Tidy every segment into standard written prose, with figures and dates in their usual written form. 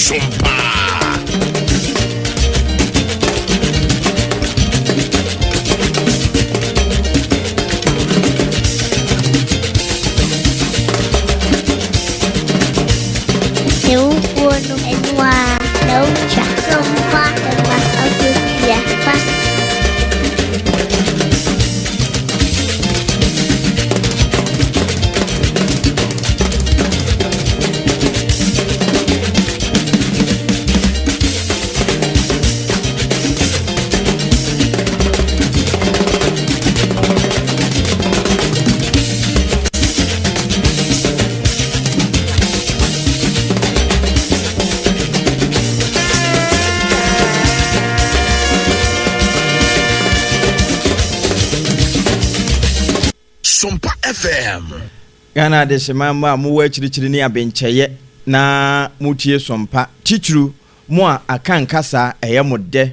Sompa. Sɛ wofuo no ɛno ara na wotwa so mfa ɛma ɔkɔtua fa. Sompa FM. Ghana adehyema mma a mowɔ akyirikyiri ne abenkyɛyɛ na motie Sompa, titiriw mo a Akan kasa ɛyɛ mo dɛ,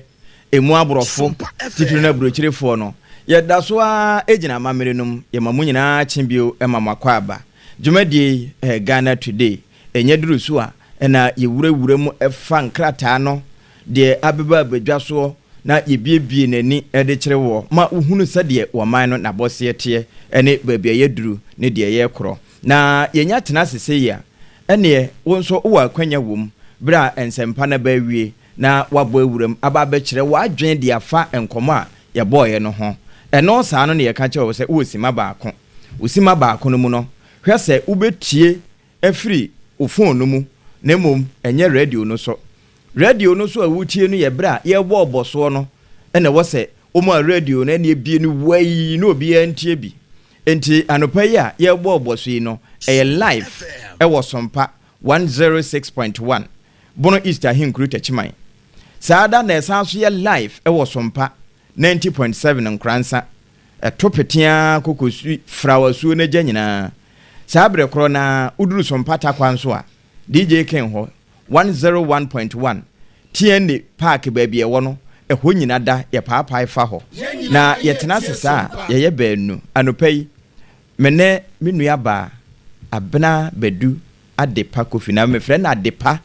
emu aborɔfo, titiriw no aburokyirefoɔ no, yɛda so ara gyina amammerɛ no mu, yɛma mo nyinaa kye bio ma mo akwaaba. Dwumadie yi ɛyɛ Ghana Today, ɛnya duru so a ɛna yɛwurawura mu fa nkrataa no deɛ abeba abadwa soɔ na yɛbiebie n'ani de kyerɛ woɔ ma wohunu sɛdeɛ wɔman no n'abɔseɛ teɛ ne baabi a yɛaduru ne deɛ yɛrekorɔ. Na yɛnya tena ase sei a, ɛnneɛ wo nso wowɔ akwanya wom berɛ a nsɛmpa no aba awie na woabɔ awuram aba abɛkyerɛ w'adwene de afa nkɔmmɔ a yɛbɔeɛ no ho. Ɛno saa no na yɛka kyerɛ wo sɛ wowɔ simma baako. Wo simma baako no mu no, hwɛ sɛ wobɛtie afiri wo fon no mu na mmom ɛnyɛ radio no so. Radio no so a wotie no yɛ berɛ a yɛrebɔ ɔbɔsoɔ no na ɛwɔ sɛ woma radio no ɛne abie no waii na obiara ntie bi. Enti anɔpa yi a yɛrebɔ ɔbɔso yi no ɛyɛ live ɛwɔ Sompa 106.1 Bono East Ahenkuro Takyiman. Saa da na ɛsan so yɛ live ɛwɔ Sompa 90.7 Nkoransa. Ɛto pete ara kɔkɔsi fraw asuo no agya nyinaa. Saa berɛ korɔ no ara woduru Sompa Tarkwa nso a, DJ Ken hɔ, 101.1, TNA park baabi a ɛwɔ no, ɛhɔ nyina da yɛpaapae fa hɔ. Na yɛtena ase saa a, yɛyɛ baanu. Anɔpa yi, me ne me nuabaa Abena Badu Adepa Kofi, na mefrɛ no Adepa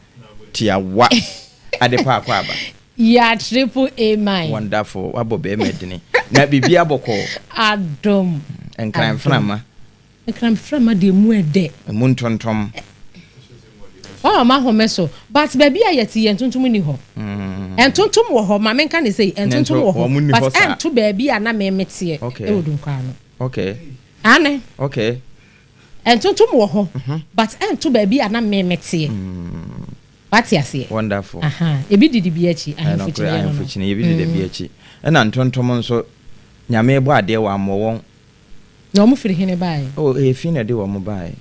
Tiawa. Adepa Akwaaba. Ya triple A mine. Wonderful, wabɔ bɛrima dini. Na biribiara bɔkɔɔ. Adom. Nkran mframa. Nkran mframa deɛ emu ɛdɛ. Emu ntontom. Wama mahome so but baabi a yɛte yɛ ntontom nni hɔ. Ntontom wɔ hɔ ma menka ne sei ntontom wɔ hɔ but ɛnto baabi a na me meteɛ ɛwɔ Dunkwa no. Okay. Ane. Okay. Ntontom wɔ hɔ but ɛnto baabi a na me meteɛ. Wate aseɛ? Wonderful. Aha. Ebi didi bi akyi ahemfo kyiniiɛ no no. Ahemfo kyiniiɛ ebi didi bi akyi. Ɛna ntontom nso Nyame bɔ adeɛ wammɔ wɔn. Na wɔn firi hene baeɛ? Oh, ɛyɛ fi na ɛde wɔn baeɛ.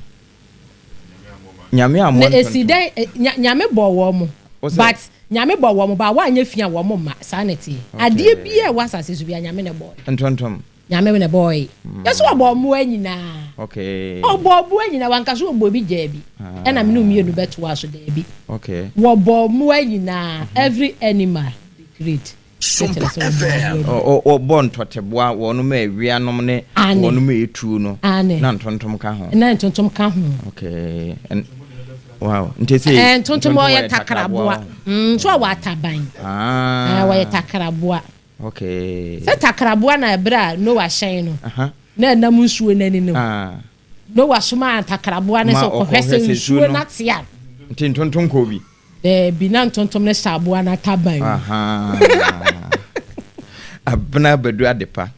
Nyame ammɔ ntontom. Na esi dɛn, nya, Nyame bɔɔ wɔn mo. But, Nyame bɔɔ wɔn mo, but wɔanyɛ fi a wɔn mma. Saa na ɛteɛ. Adeɛ biara a ɛwɔ asase so biara, Nyame na ɛbɔɔe. Ntontom. Nyame na ɛbɔɔe. Yɛ sɛ ɔbɔɔ mmoa nyinaa. Okay. Ɔbɔɔ mmoa nyinaa, wanka sɛ ɔbɔɔ bi gyaa bi. Ɛna me ne wo mmienu bɛtoa so, daabi. Okay. Wɔbɔɔ mmoa nyinaa, every animal they create. Sompa FM. Wɔbɔ ntɔteboa, wɔnom a ɛwea nom ne wɔnom a ɛtuo no, na ntontom ka ho. Na ntontom ka ho. Okay. Wow. Nti sɛ ntontom ɔyɛ takraboa. Nso ɔwɔ ataban. Ah. Wɔyɛ takraboa. Okay. Sɛ takraboa na ɛberɛ a Noah hyɛn no, na ɛnam nsuo no ani no. Noah somaa ntakraboa no sɛ ɔkɔhwɛ sɛ nsuo no ate a. Nti ntontom kɔɔ bi. Daabi, na ntontom no hyɛ aboa no ataban mu. Abena Badu Adepa.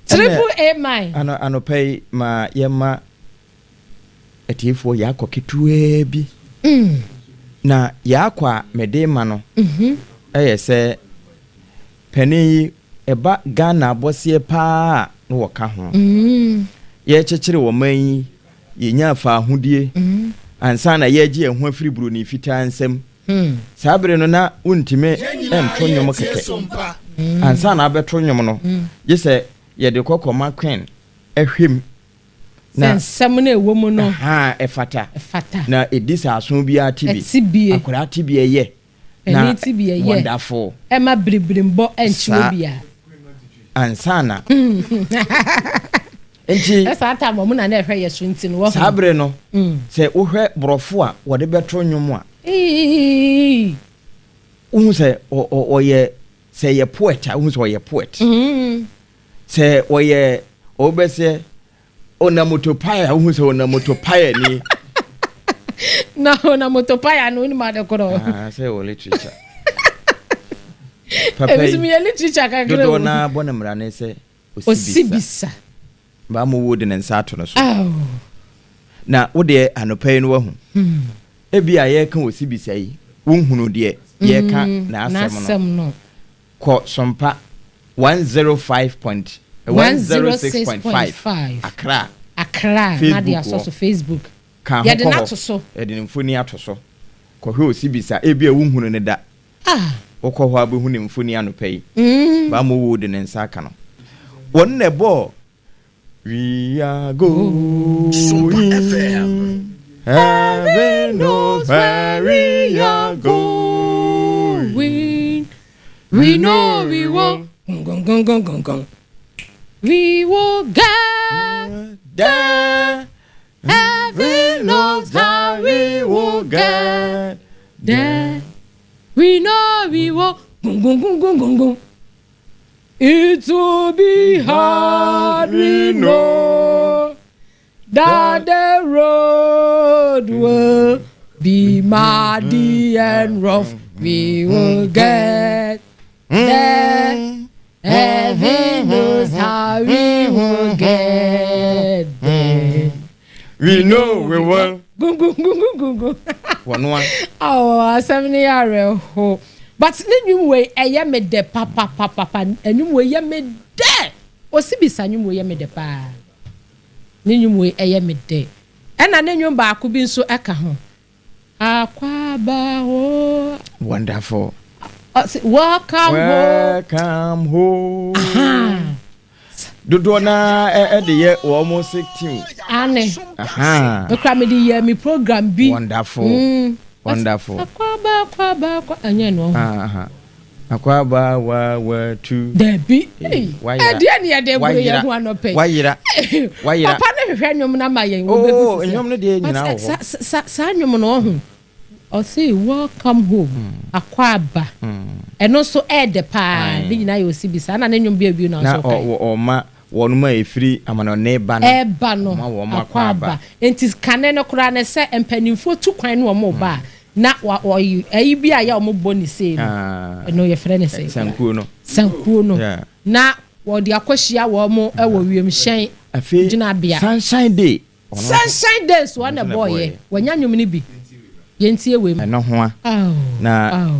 Triple A mine. Ano anɔpa yi ma yɛma atiefoɔ yɛakɔ ketewaa bi. Na yɛakɔ a mede ma no ɛyɛ sɛ panin yi ɛba Ghana abɔseɛ paa a na wɔka ho. Yɛrekyekyere ɔman yi Yɛnyaa faahodie ansa na yɛregye yɛn ho afiri buroni fitaa nsam. Saa bere no na wontumi nto nnwom kɛkɛ. Ansa na abɛto nnwom no, gye sɛ yɛde kɔ kɔma Queen hwɛ mu. Na sɛ nsɛm no a ɛwɔ mu no ɛfata. Na ɛdi sɛ aso biara te bi. Akwadaa te bi ɛyɛ. Na wonderful. Ɛma biribirimbɔ nkye Saa obiara. ansa na. Nti Ɛsaa time ɔmo na na ɛhwɛ yɛ so nti no wɔho. Saa bere no, sɛ wohwɛ borɔfo a wɔde bɛto nnwom a. Eeii. Wohu sɛ ɔyɛ, sɛ ɛyɛ poet a, wohu sɛ ɔyɛ poet. Sɛ ɔyɛ ɔbɛsɛ onamotopae a, wohu sɛ onamotopae ni. Na onamotopae no wonim ade korɔ. Ah, sɛ wɔ literature. Papa yi, literature kakra. Dodoɔ naa bɔ ne mmara ne sɛ osibisa. Baa mo wo de ne nsa ato no so. Na wo deɛ anɔpa yi no wahu. Ebi a yɛreka osibisa yi, wonhunu deɛ yɛreka n'asɛm no. Kɔ Sompa 105.106.5 Accra. Accra Facebook wɔ. Facebook. Ka ho kɔ hɔ. Yɛde ne mfoni ato so. Kɔhwɛ osibisa. Ebi a wonhunu no da. Wokɔ hɔ a wobɛhu ne mfoni anɔpa yi. Baa mo wo de ne nsa aka no. Wɔn na ɛbɔɔ We are going. Heaven knows where we are going. We know we will. We will get there. Heaven knows how we will get there. We know we will. It will be hard, we know, that the road will be muddy and rough. We will get there. Heaven knows how we will get there. We know we will. Gungungungungungu. Wɔnoa. Oh, asɛm no yɛ awerɛho. But ne nnwom wei ɛyɛ me dɛ papapapapa. Nnwom wei yɛ me dɛ. Osibisa nnwom wei yɛ me dɛ paa. Ne nnwom wei ɛyɛ me dɛ. Ɛna ne nnwom baako bi nso ɛka ho. Akwaaba o. Wonderful. Welcome home. Welcome home. Aha. Dodoɔ naa ɛde yɛ wɔn mo se team. Ane. Aha. Mekura mi de yɛ mi program bi. Wonderful. Mm. Wonderful. Akwaaba akwaaba akwa ɛnyɛ no. Aha. Akwaaba wa wa tu. Dabi. Ɛdeɛ ni yɛde buru yɛn ho anɔpɛ. Wayera. Wayera. Papa ne hwehwɛ nnwom na ma yɛn. Oh, nnwom no deɛ nyinaa wɔ hɔ. Saa nnwom no ɔho. Ɔse welcome home akwaaba. Ɛno nso ɛɛdɛ paa. Ne nyinaa yɛ Osibisa. Ɛna ne nnwom bi awie na nso ɔkae. Na ɔma wɔn a ɛfiri amanɔne ba no. Ɛɛba no akwaaba. Nti kane no koraa ne sɛ mpanimfoɔ tu kwan ne wɔn ba a na wɔyi ɛyi bi a yɛ wɔn bɔ ne sei no. Ɛno yɛfrɛ ne sɛ. Sankuo no. Sankuo no. Na wɔde akɔhyia wɔn wɔ wiemhyɛn gyinabea. Sunshine Day. Sunshine Day nso ɔna ɛbɔɔyɛ. Wanya nnwom no bi. Yɛntie wei mu. Ɛno ho a. Na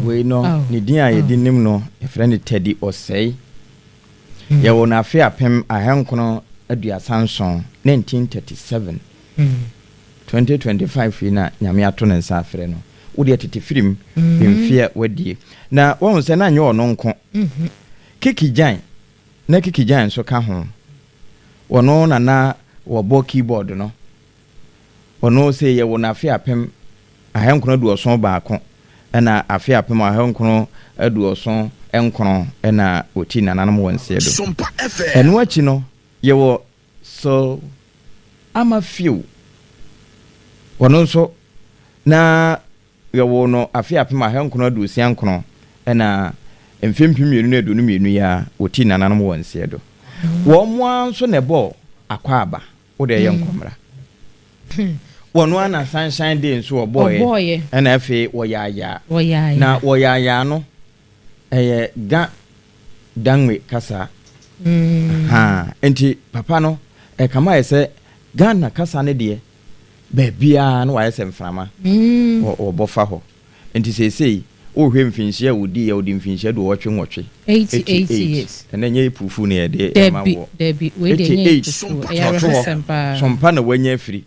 wei no, ne din a yɛde nim no, yɛfrɛ no Teddy Osei. Yɛwoo no afe 1937, 1937. 2025 yi na Nyame ato ne nsa afrɛ no. Wo deɛ tete firim mfe a wadie. Na wahu sɛ na nyɛ ɔno nko. Kiki Gyan, na Kiki Gyan nso ka ho. Ɔno na na wɔbɔ keyboard no. Ɔno sei yɛwoo no afe 1971 ɛna afe 1979 ɛna ɔti nananom wɔ nseɛ do. Ɛno akyi no yɛwɔ Sir Ama Few. Ɔno nso na yɛwoo no afe 1969 ɛna mfe 2022 yi ara ɔti nananom wɔ nseɛ do. Wɔn ara nso na ɛbɔɔ Akwaaba. Wo deɛ yɛ nkɔmmra. Wɔno ara na Sunshine Day nso wɔbɔeɛ ɛna afei wɔyaayaa. Na wɔyaayaa no ɛyɛ Ga Dangme kasa. Ahaa nti papa no ɛkama ayɛ sɛ Ghana kasa no deɛ baabiara na wayɛ sɛ mframa wɔbɔ fa hɔ. Nti seesei wohwɛ mfinhyia a ɔdiiɛ a ɔdi mfinhyia 88. 88. Ɛnɛ nyɛ April Fool na yɛde ɛma woɔ. Dabi, wei deɛ nyɛ April Fool, ɛyɛ awerɛhosɛm paa. Sompa na wanya afiri.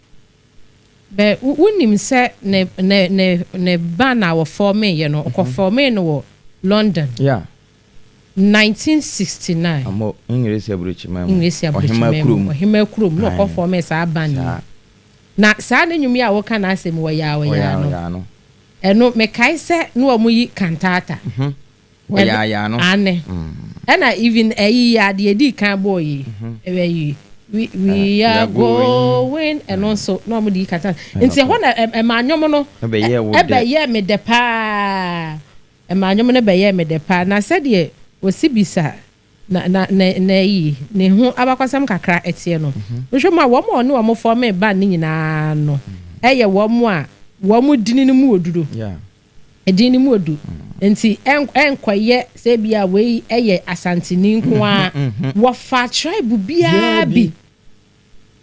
Bɛ, wonim sɛ ne, ne, ne, ne band a wɔfɔɔmeeɛ no, ɔkɔfɔɔmee no wɔ London. Yeah. 1969. Ɔmo, Engiresi aburokyiman mu. Engiresi aburokyiman mu. Ɔhemaa kurom. Ɔhemaa kurom na ɔkɔfɔɔmee saa band yi. Na saa ne nnwom yi a woka n'asɛm yi, Wɔyaa Ɔyaa no. Ɛno, mekae sɛ na wɔyi cantata. Wɔyaayaa no. Aane. Ɛna even ɛyi yi a, deɛ yɛdii kan bɔɔ yi, ɛyi, We are going. Ɛno nso na wɔn de yi kata. Nti ɛhɔ na ɛma nnwom no ɛbɛyɛ me dɛ paa. Ɛma nnwom no bɛyɛ me dɛ paa. Na sɛdeɛ osi bisa na na na na yi ne ho abakɔsɛm kakra ɛteɛ no, wohwɛ mu a, wɔn a ɔne wɔn form band ne nyinaa no, ɛyɛ wɔn a wɔn dini no mu oduro. Edin no mu odu, nti ɛnkɔyɛ sɛ bi a wei ɛyɛ Asanteni nko a wɔfa tribe biara bi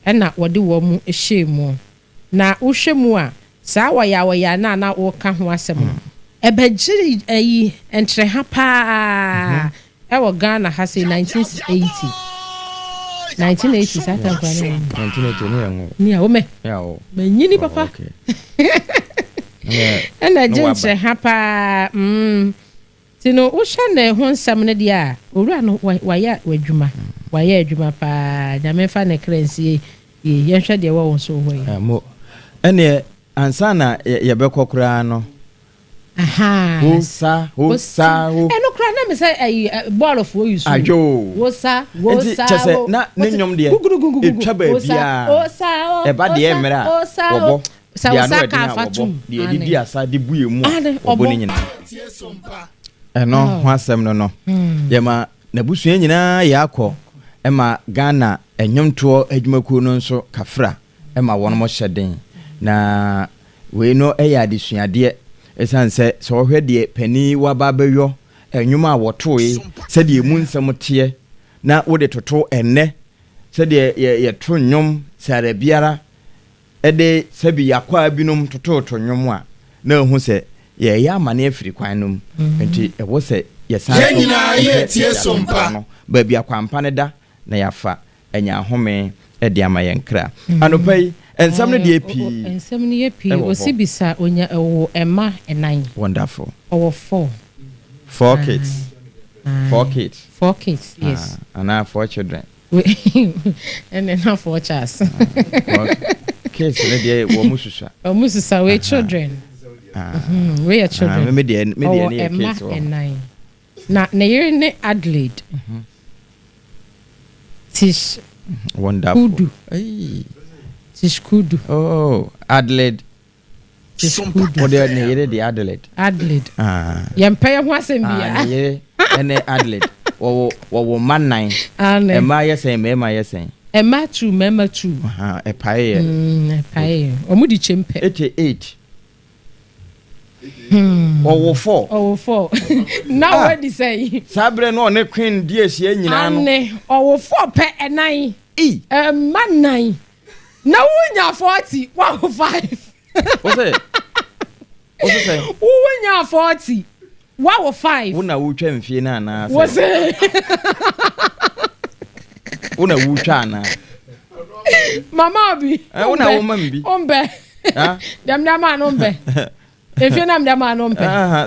ɛna wɔde wɔn hyɛ mu. Na wohwɛ mu a, saa wɔyɛ wɔyɛ na wɔka ho asɛm no, ɛbɛgyere ɛyi ntrɛha paa ɛwɔ Ghana ha sɛ 1980 1980 saa time koraa ne 1980 ne yɛn ni a womɛ manyini papa. Ɛna gye nkyerɛ paa. Nti no, wohwɛ ne ho nsɛm no deɛ a, owura no wayɛ w'adwuma, wayɛ adwuma paa. Nyame mfa ne kra nsie yie. Yɛnhwɛ deɛ ɛwɔ wo so hɔ yi. Mo ɛneɛ ansa na yɛbɛkɔ koraa no, wosa wosa wo. Ɛno koraa na me sɛ ɛyi bɔɔlfoɔ yi so. Adwo. Wosa wosa. Nti kyɛ sɛ na ne nnwom deɛ ɛtwa baabiaa ɛba deɛ mmerɛ a wɔbɔ sɛ deɛ ano wosa ɛden ka a afa wɔbɔ tum deɛ ɛde di asa de bue mu a wɔbɔ ne nyinaa ɛno ho asɛm no, yɛma n'abusua nyinaa yɛ akɔ ɛma Ghana nnwomtoɔ adwumakuo no nso kafra ɛma wɔn mo hyɛ den. Na wei no ɛyɛ adesuadeɛ, ɛsiane sɛ sɛ wɔhwɛ deɛ panin waba abɛyɔ, nnwom a wɔtoe, sɛdeɛ emu nsɛm teɛ, na wode toto ɛnnɛ sɛdeɛ yɛto nnwom sɛ biara ɛde sɛbi yakwaa binom tototo nnwom a, na ehu sɛ yɛyɛ amane afiri kwan no mu. Nti ɛwɔ sɛ yɛsan Yɛn nyinaa so yɛ hwɛ tie so mpa. No baabi akwampa no da na yɛafa anya ahome de ama yɛn kra. Anɔpa yi nsɛm no deɛ pii. Nsɛm no yɛ pii. Ɛwɔ hɔ. Osi bisa onya ɛwɔ ɛma ɛnan. Wonderful. Ɔwɔ four. Four kids, four kids. Four kids, yes. Ah, anaa four children? Ɛnɛ na four Charles. Four kids no deɛ, wɔn mu susua. Ɔmo sisa wei children. Ah. Wei yɛ children. Ah, me deɛ Ɔwɔ ne yɛ ɛma kids wɔ hɔ. ɛnan na ne yere ne Adelaide Tish Wonderful. Kudu. Hey. Tish Kudu. Oh, Adelaide. Tish Kudu. Wɔde ne yere de Adelaide. Adelaide. Ah. Yɛmpɛ yɛn ho asɛm Ah, bia. ne yere ɛne Adelaide. Wɔwɔ mma nnan. Ane. Mmaa yɛ sɛn, mmarima yɛ sɛn? Ɛma two, mmarima two. Aha, ɛpae yɛ. Ɛpae yɛ, ɔmo di kyɛm pɛ. 88. Ɔwɔ four. Ɔwɔ four na Ah. wadi sɛ Saa berɛ no ɔne Queen di ahyia nyinaa no. Ane, ɔwɔ four pɛ, ɛnan. Ei. Ɛma nnan na wonya 40, wawo five. Wo sɛ Wonya 40, wawo five. Wo na wotwa mfie no anaa wo sɛ sɛ wo na wotwa anaa? Mama bi. Eh, wo na woma me bi. Ombɛ. Ah? Dɛm dɛm a no mbɛ efie nam dɛm a no mpɛ. Aha.